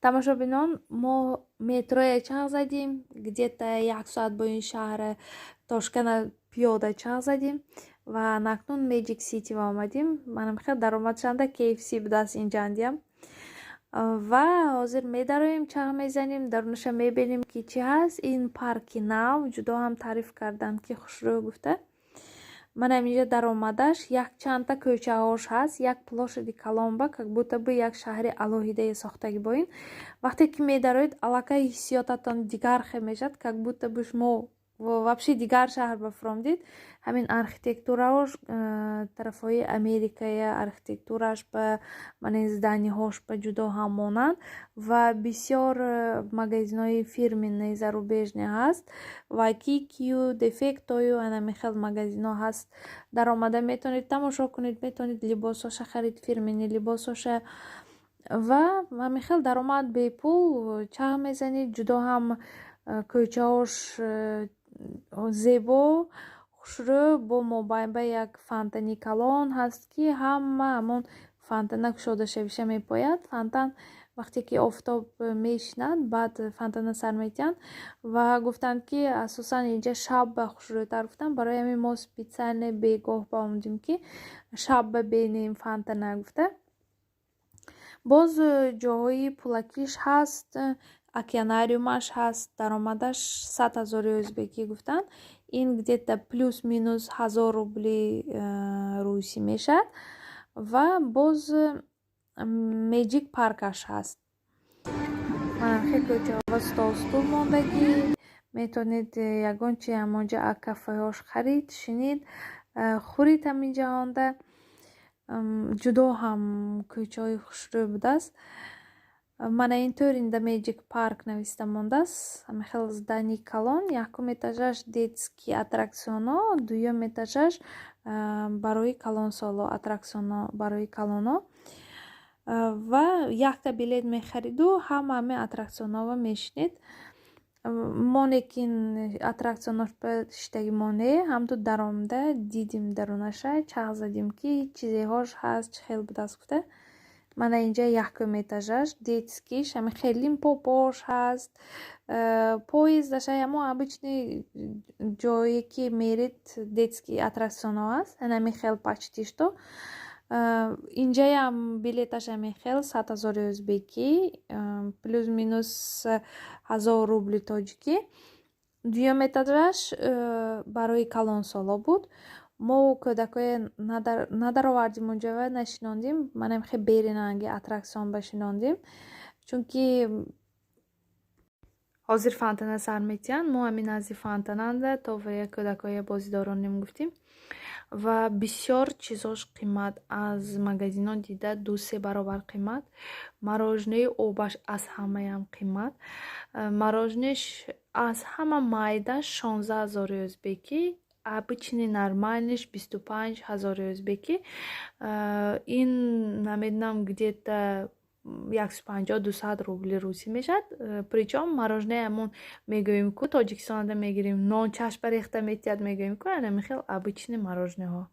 Тамошобинон, мо метроя чағ задим, где-то як соат бо ин шаҳр Тошкана пиёда чағ задим ва накнун Magic City ва омадим. Манам хел даромадшанда KFC будааст инҷандиям. Ва ҳозир медароем, чағ мезанем, дарунаша мебинем, ки чӣ ҳаст. Ин парки нав, ҷудо ҳам таъриф карданд, ки хушрӯ гуфта. Манам инҷа даромадаш якчандта кӯчаҳош ҳаст, як площади калонба, как будто бы як шаҳри алоҳидае сохтагӣ бо ин. Вақте ки медароед, аллакай ҳиссиётатон дигар хел мешавад, как будто бы шумо вообще дигар шаҳр ба фуромдид. Ҳамин архитектураош тарафҳои Америкая архитектурааш ба мана зданиҳош ба ҷудо ҳам монанд ва бисёр магазинҳои фирменные зарубежные ҳаст ва Кикию, Дефектою, анами хел магазинҳо ҳаст. Даромада метавонед тамошо кунед, метавонед либосҳоша харид, фирменный либосҳоша, ва ҳамин хел даромад бепул чағ мезанед. Ҷудо ҳам кӯчаҳош зебо, хушрӯ, бо мобайнба як фонтани калон ҳаст, ки ҳама ҳамон фонтана кушода шавиша мепояд. Фонтан вақте ки офтоб мешинад, баъд фонтана сар метиҳанд ва гуфтанд, ки асосан инҷа шаб ба хушрӯйтар гуфтанд. Барои ҳамин мо специально бегоҳ ба омадем, ки шаб ба бинем фонтана гуфта. Боз ҷоҳои пулакиш ҳаст, океанариумаш ҳаст, даромадаш 100 000 ӯзбекӣ гуфтанд. Ин где-то плюс-минус 1000 рубли русӣ мешавад. Ва боз Magic паркаш ҳаст. Хеле кӯчаҳо стол, стул мондагӣ, метавонед ягон чи ҳамонҷа аз кафеҳош харид, шинид, хӯрид ҳамин ҷаҳонда. Ҷудо ҳам кӯчаҳои хушрӯ будааст. Мана ин тӯр инда Magic Park нависта мондааст. Ҳамин хел здани калон, якум этажаш детский аттракционҳо, дуюм этажаш барои калонсоло аттракционҳо барои калонҳо. Ва якта билет мехариду ҳама ҳамин аттракционҳоро мешинед. Мо лекин аттракционҳош ба шиштагӣ мо не, ҳамту даромада дидим дарунаша, чағ задим, ки чизеҳош ҳаст, чӣ хел будааст гуфта. Мана инҷа якум этажаш детскийш, ҳамин хел лимпопош ҳаст, поездаша, ҳамон обычный ҷое ки меред, детский аттракционҳо ҳаст, ҳамин хел почти что. Инҷаям билеташ ҳамин хел 100 000 ӯзбекӣ, плюс-минус 1000 рубли тоҷикӣ. Дуюм этажаш барои калонсоло буд. Мо кӯдакҳое надаровардем онҷа ва нашинондем. Манам хел беринанги аттракцион ба шинондем, чунки ҳозир фонтана сар метиҳанд. Мо ҳамин назди фонтананда то кӯдакҳоя бозӣ доронем гуфтем. Ва бисёр чизош қимат, аз магазинҳо дида ду-се баробар қимат. Мороженое обаш аз ҳамаям қимат. Мороженоеш аз ҳама майдаш 16 000 ӯзбекӣ, обычный нормальныйш 25 000 ӯзбекӣ. Ин намедонам, где-то 150, 200 рубли русӣ мешавад. Причём мороженое ҳамон мегӯем ку, Тоҷикистонада мегирем, нон чашпа рехта метиҳад мегӯем ку, ҳамин хел обычный мороженоеҳо.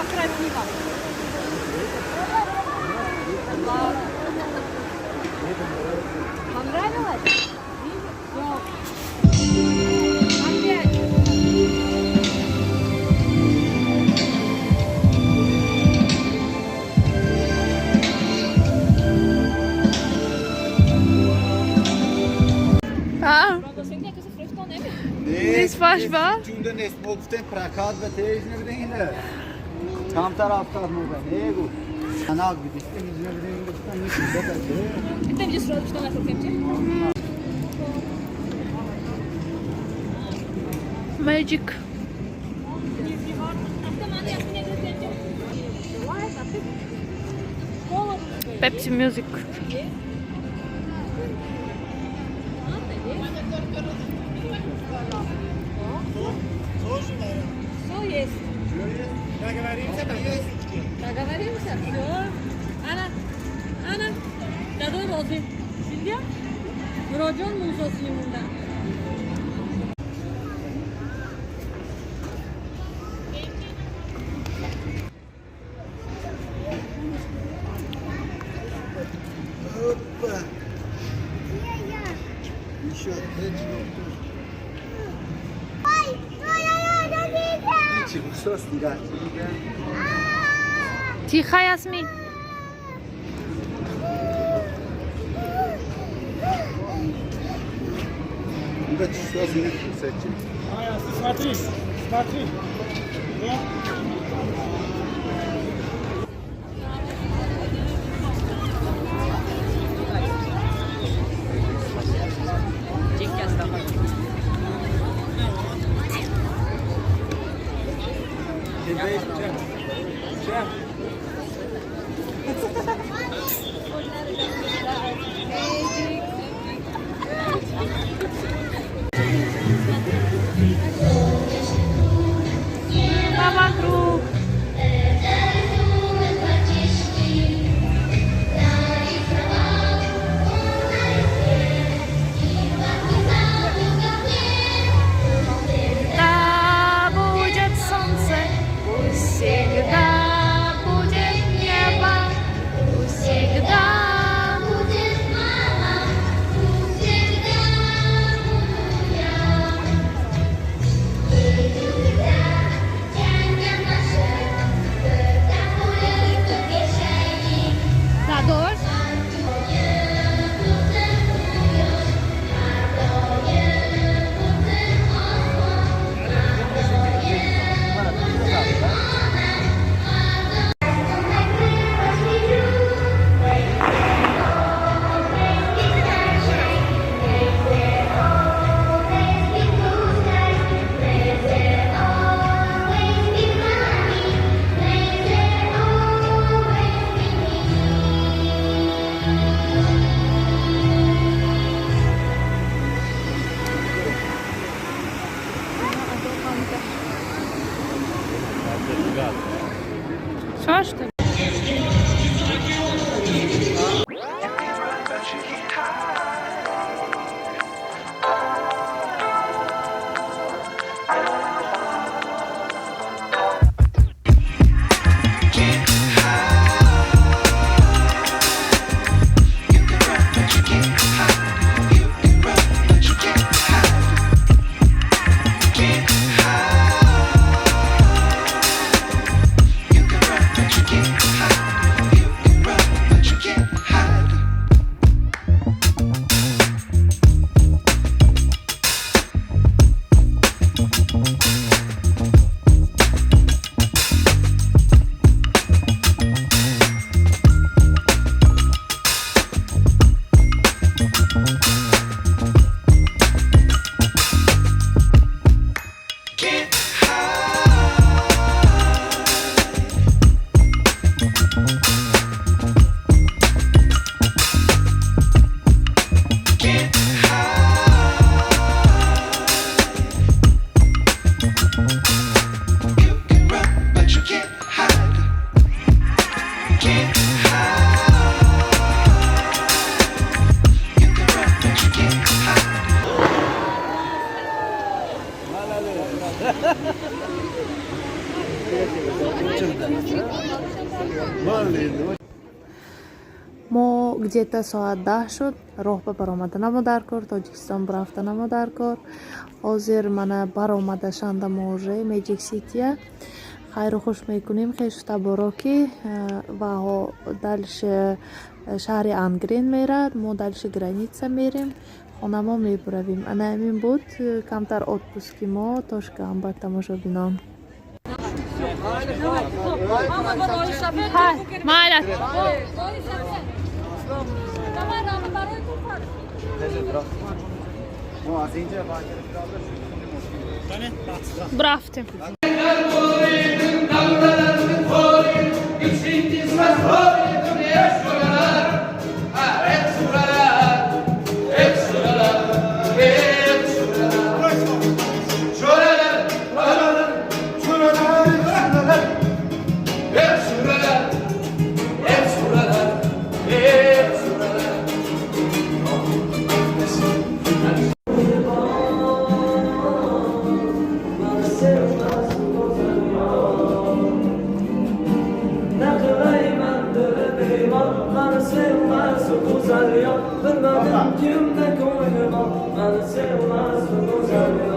Как красиво. Класс. Понравилось? Всё. Опять. А, нест фашба? Ҷунда нест, мо гуфтем, прокат ба тез набудем, камтар афтад, мо ба не гуфт. Анак бидистем, набудем, гуфтам, нест. Это где сразу что на темте? Magic. Pepsi Music. Все есть. Договоримся. Договоримся? Все. Ана, ана, дадой розӣ. Шидия? Муроҷон Мусоси монда. Опа. Еще чӣ бисос нигоҳ. Тихо, Ясмин. Инга чӣ сос. А, смотри, смотри. Вот. Мама круг. Да будет солнце, пусть всегда будет небо, пусть всегда Будет мама, пусть всегда буду я. И когда наша, Дадош. Что, что ли? You can run, but you can't hide. Can't hide. You can run, but you can't hide. You can run, but you can't hide. Can't hide. You can run, but you can't hide. Bo'ldi endi. Мо где-то соат 10 шуд, роҳ ба баромаданамо дар кор, Тоҷикистон бурафтанамо дар кор. Ҳозир мана баромада шанда мо уже Magic Citya хайру хуш мекунем хешу таборо, ки ваҳо дальше шаҳри Ангрен мерад, мо дальше граница мерем, хонамо мебуравем. Ана ҳамин буд камтар отпуски мо. Тошкам ба тамошобинон. Мама, барои шофер. Майла. Барои шофер. Давай, Рама, барои ту фар. Мо аз инҷа Бурафтем. Mani sevmas u go'zal yor. Bilmadim, kimda ko'ngli bor. Mani sevmas u go'zal yor.